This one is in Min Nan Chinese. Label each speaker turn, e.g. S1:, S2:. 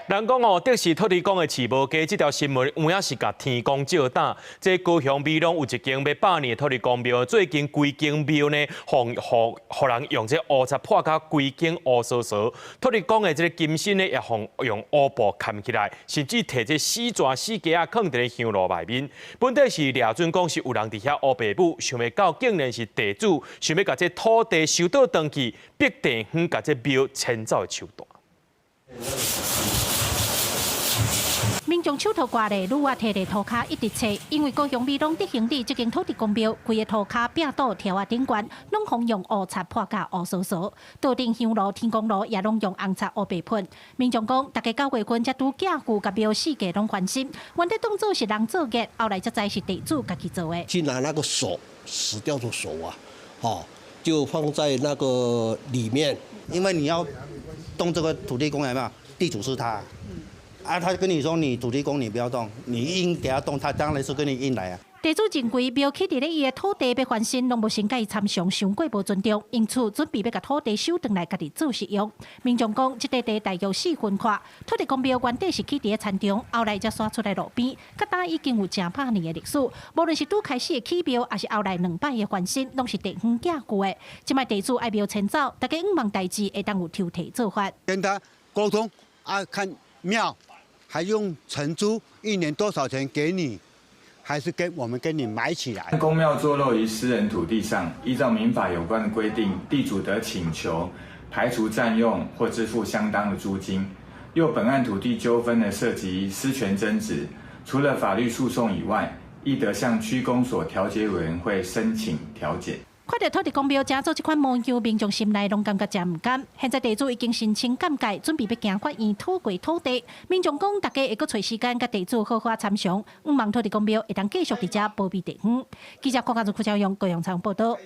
S1: 人講哦，竹璽土地公的飼無雞，這條新聞有影是共天公借膽。這高雄美濃有一間欲百年的土地公廟，最近規間廟呢，予予予人用這烏漆潑甲規間烏趖趖。土地公的這个金身呢，也予用烏布崁起來，甚至提這死蛇死雞仔囥佇咧香爐內面。本底是掠準講是有人佇遐烏白舞，想袂到竟然是地主想欲共這土地收倒轉去，逼地方共這廟遷走的手段。
S2: 民眾手頭掛咧，女仔提佇塗跤一直揣，因為高雄美濃德興里這間土地公廟，規個塗跤壁桌柱仔頂懸，攏予用烏漆潑甲烏趖趖，桌頂香爐、天公爐也攏用紅漆烏白噴。民眾講，逐家九月份才拄寄舊共廟四界攏翻新，原底當做是人做孽，後來才知是地主家己做的。
S3: 去拿那個手死掉的手啊，就放在那個裡面，
S4: 因為你要動這個土地公有沒有？地主是他。啊，他跟你說你土地公你不要動，你硬給他動，他當然是跟你硬來啊。
S2: 地主認為廟起佇咧伊的土地欲翻新，攏無先共伊參詳，傷過無尊重，因此準備欲共土地收轉來，家己做使用。民眾講，這塊地大約4分闊，土地公廟原底是起佇咧田中，後來才徙出來路邊，佮今已經有成百年的歷史。無論是拄開始的起廟，抑是後來兩擺的翻新，攏是地方寄舊的。這擺地主愛廟遷走，大家向望代誌會當有抽提做法。
S5: 跟他溝通啊，看廟還用承租一年多少錢給你，還是跟我們跟你買起來？
S6: 公廟坐落於私人土地上，依照民法有關的規定，地主得請求排除佔用或支付相當的租金。又本案土地糾紛呢涉及私權爭執，除了法律訴訟以外，亦得向區公所調解委員會申請調解。
S2: 看著土地公廟成做這款模樣，民眾心內攏感覺誠毋甘。現在地主已經申請鑑界，準備欲行法院討回土地。民眾講，大家會閣揣時間共地主好好參詳，向望土地公廟會當繼續佇遮保庇地方。記者郭家如、郭昭勇高雄採訪報導。